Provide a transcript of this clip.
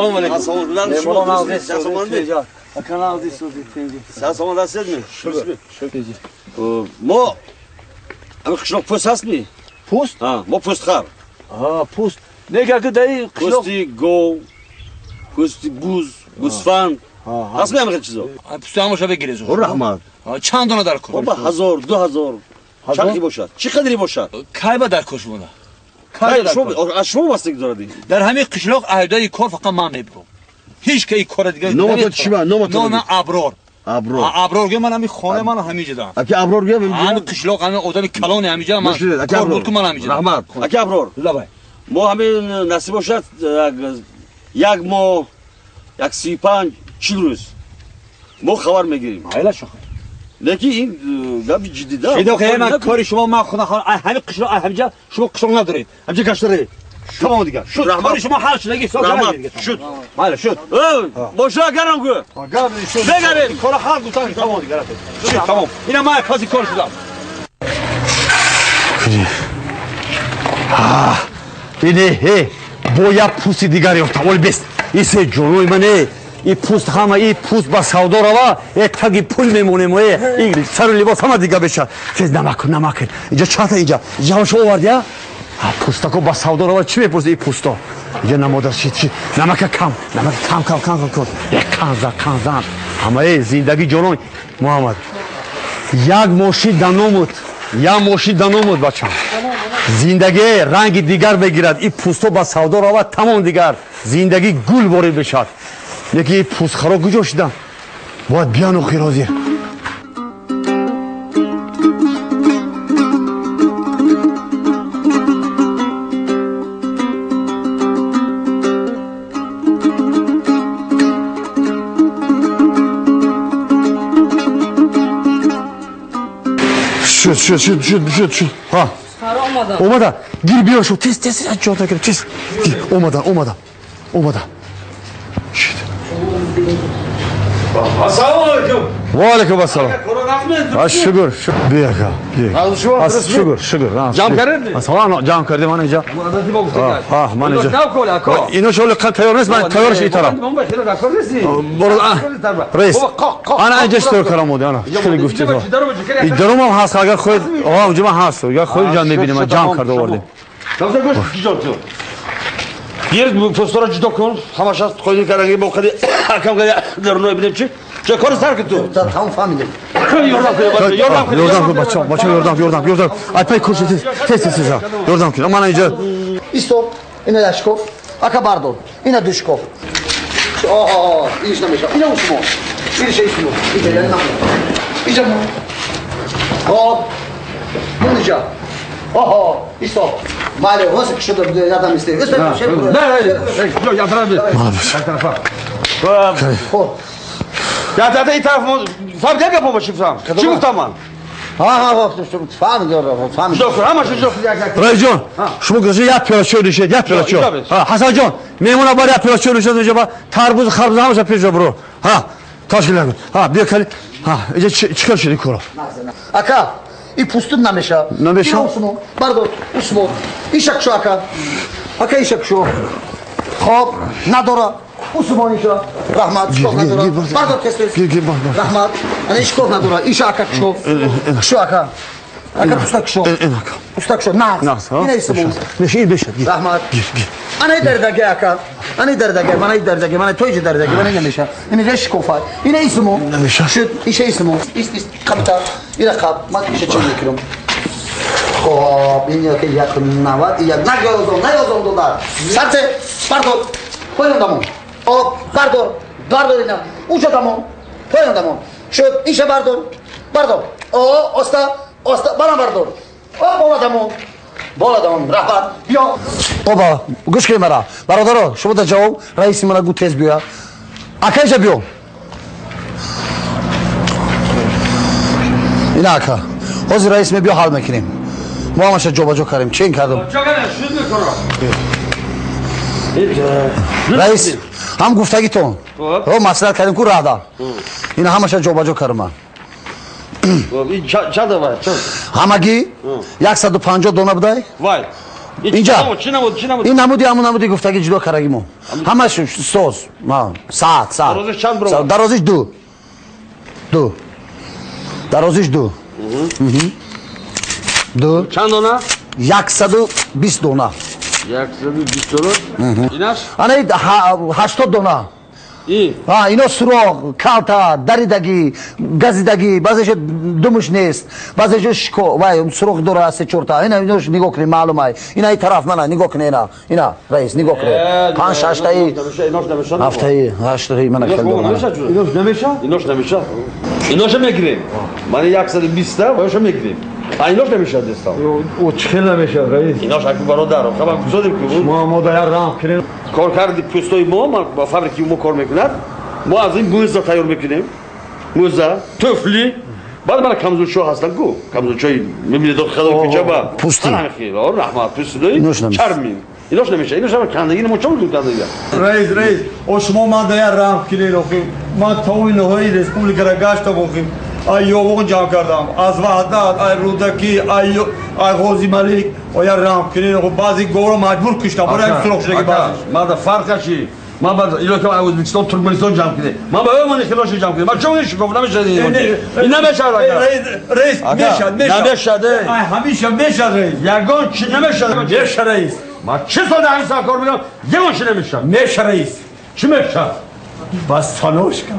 Салом алейкум. Салом. Салом дастед? Мо ами қишлоқ пӯст ҳастми? Пӯст? Мо пӯстхар. Пӯст. Не ки даи қишлоқ. Пӯсти гов, пӯсти буз, гӯсфанд. Ҳастми ами хел чизо? Пӯсти ҳамаша бигирез. Раҳмат. Чанд дона дар кор? Ба 1000, 2000. Чанд бошад? Чӣ қадре бошад? Кай ба дар кор шумона? Аз шумо вастагӣ дорад. Дар ҳамин қишлоқ аҳдаи кор фақат ман мебурам. Ҳеҷ ки кор дигар. Номат чӣ ба? Номам Аброр. Аброр. Аброр ге ман ҳамин хона ман ҳамин ҷо дорам. Аки Аброр ге ҳамин қишлоқ ҳамин одами калони ҳамин ҷо ман. Аки Аброр ман ҳамин ҷо. Раҳмат. Аки Аброр. Лабай. Мо ҳамин насиб бошад як моҳ, як 35, 40 рӯз мо хабар мегирем. Айла шох. Лекин ин гапи ҷиддӣ да. Шидо ки ман кори шумо ман хона ҳамин қишлоқ ҳамин ҷо шумо қишлоқ надоред. Ҳамин ҷо гаштаред. Тамом дигар. Шуд. Кори шумо ҳал шудагӣ ҳисоб кардед. Шуд. Майла шуд. Боша гарам гӯ. Шуд. Бегарем. Кора ҳал гуфтан тамом дигар. Шуд тамом. Ина ман паси кор шудам. Ине ҳе бо як пӯсти дигар ёфтам. Оли бест. Исе ҷонои мане. И пӯст ҳама и пӯст ба савдо рава, э таги пул мемонем, э и сару либос ҳама дига бешад. Тез намак намак. Инҷа чата инҷа. Инҷа ҳамашо овард я? Пӯстако ба савдо рава чӣ мепурсӣ и пӯсто? Инҷа намодар чи чи намака кам, намака кам кам кам кам. Як канза канзан. Ҳама э зиндагӣ ҷонон Муҳаммад. Як мошин даномуд, як мошин даномуд бачам. Зиндагӣ ранги дигар мегирад. И пӯсто ба савдо рава тамом дигар. Зиндагӣ гул ворид мешавад. Яки пӯстхаро куҷо шудам? Бояд биён охир ҳозир. Шуд, шуд, шуд, шуд, шуд, шуд. Ҳа. Омадан. Гир биё шуд. Тез, тез, ҷота гир, тез. Омадан, омадан. Омадан. Ассалому алайкум. Ва алайкум ассалом. Шукр, шукр. Биё, биё. Шукр, шукр. Ҷамъ кардед? Ассалом, ҷамъ кардем ман инҷа. Ҳа, ман инҷа. Ино шоли қад тайёр нест, ман тайёрш ин тараф. Раис, ана инҷа чӣ кардам омода, ана. Хеле гуфтед. Ин дарум ҳам ҳаст, агар хоҳед, оҳ, онҷо ман ҳаст. Агар хоҳед ҷамъ мебинем, ман ҷамъ карда овардем. Гир пӯстора ҷудо кун, ҳамаш аз қойди кардаги бо қади акам қади даруной бинем чи? Ча кори сар кун ту? Тамом фаҳмидем. Ёрдам кун, ёрдам кун. Ёрдам кун бачаҳо, бачаҳо ёрдам, ёрдам, ёрдам. Ай пай курси тез, тез, тез, тез. Ёрдам кун. Ман инҷа. Исто, ина яшков, ака бардор, ина душков. Оҳо, инш намеша. Ина усмо. Инш исмо. Инҷа яъне намон. Инҷа мон. Хоб. Мон инҷа. Оҳо, исто. Бале, ҳозир ки шуда ядам исте. Не, я тараф. Хоб. Я та ин тараф фаҳмидам гапо боши фаҳм. Чӣ гуфтам ман? Ҳа, фаҳмидам, фаҳмидам. Ҷудо кун, ҳамаша ҷудо кун як як. Раисҷон, шумо гузашта як пиёла чой нӯшед, як пиёла чой. Ҳасанҷон, меҳмона бар як пиёла чой нӯшед, инҷа ба тарбуз, харбуз ҳамаша пеш бро. Ҳа, ташкил кун. Ҳа, биё кали. Ҳа, инҷа чӣ кор шуд ин коро? Ака, и пӯстут намеша. Намеша? Бардор, усмо. Иша кушо ака. Ака иша кушо. Хоб, надора. Усмон иша. Раҳмат, шикоф надора. Бардор тез тез. Раҳмат. Ана шикоф надора. Иша ака кушо. Кушо ака. Ака пӯста кушо. Пӯста кушо. Нағз. Ина исмон. Неш ин бешад. Раҳмат. Ана дардаги ака. Ана дардаги, мана дардаги, мана тойҷи дардаги, мана намеша. Ина ҷа шикофа. Ина исмон. Намеша. Шуд, иша исмон. Ист, ист, қабта. Ина қаб. Ман иша чӣ мекунам? Хоб, ин яке як навад, як наёзон, наёзон додар. Сарте, бардор. Поён дамон. Об, бардор, бардор ина. Уҷа дамон. Поён дамон. Шуд, иша бардор. Бардор. О, оста, оста, барам бардор. О, бола дамон. Бола дамон, раҳмат. Биё. Оба, гӯш кунед мара. Бародаро, шумо дар ҷавоб раиси мара гу тез биёя. Ака иша биё. Ина ака. Ҳозир раис мебиё ҳал мекунем. Мо ҳамаша ҷобаҷо кардем. Чен кардем. Раис, ҳам гуфтагитон. Ро маслиҳат кардем ку раҳда. Ина ҳамаша ҷобаҷо кардам ман. Ҳамагӣ 150 дона будай. Вай. Инҷа. Ин намуди ҳамун намуди гуфтаги ҷудо кардаги мо. Ҳамаш соз. Саат, саат. Дарозиш чанд баробар? Дарозиш 2. 2. Дарозиш 2. 2. Чанд дона? 120 дона. 120 дона? Инаш? Ана 80 дона. Ино суроғ, калта, даридагӣ, газидагӣ, баъзеша думуш нест, баъзеша шико, вай суроғ дора се-чорта. Ина инош нигоҳ кунед, маълум ай. Ина и тараф мана нигоҳ кунед, ина. Ина, раис, нигоҳ кунед. 5-6 таи, 7таи, 8таи мана хел дора. Инош намеша? Инош намеша. Иноша мегирем. Мана 120 та, вайша мегирем. Инош намеша дестам. О чӣ хел намешад, раис? Инош аку бародар, хабар гузодем ку. Мо дар як раҳм кунем. Кор карди пӯстои мо, ба фабрики мо кор мекунад. Мо аз ин мӯза тайёр мекунем. Мӯза, туфли. Баъд мана камзулчо ҳастанд ку. Камзулчои мебинед хадо кӯча ба. Пӯсти. Раҳмат, пӯсти чармин. Инош намеша. Инош ҳама кандагӣ мо чо мекунем кандагӣ? Раис, раис, о шумо ман дар як раҳм кунед охир. Ман тамоми ноҳияи республикаро гаштам охир. Ай ёвон ҷамъ кардам. Аз Ваҳдат, ай Рӯдакӣ, ай Ғози Малик, оя раҳм кунед. Баъзе говро маҷбур куштам. Барои ҳамин суроғ шудаги баъзеш. Ман да фарқа чи? Ман ба илока аз Ӯзбекистон, Туркманистон ҷамъ кунед. Ман ба ӯ хилоша ҷамъ кунед. Ман чо ин шикоф намешад ин? Ин намешад ака. Раис, мешад, мешад. Намешад. Ай ҳамеша мешад раис. Ягон чи намешад. Меша раис. Ман чи сол дар ҳамин сар кор мекунам? Ягон чи намешад. Меша раис. Чӣ мешад? Бас саношка.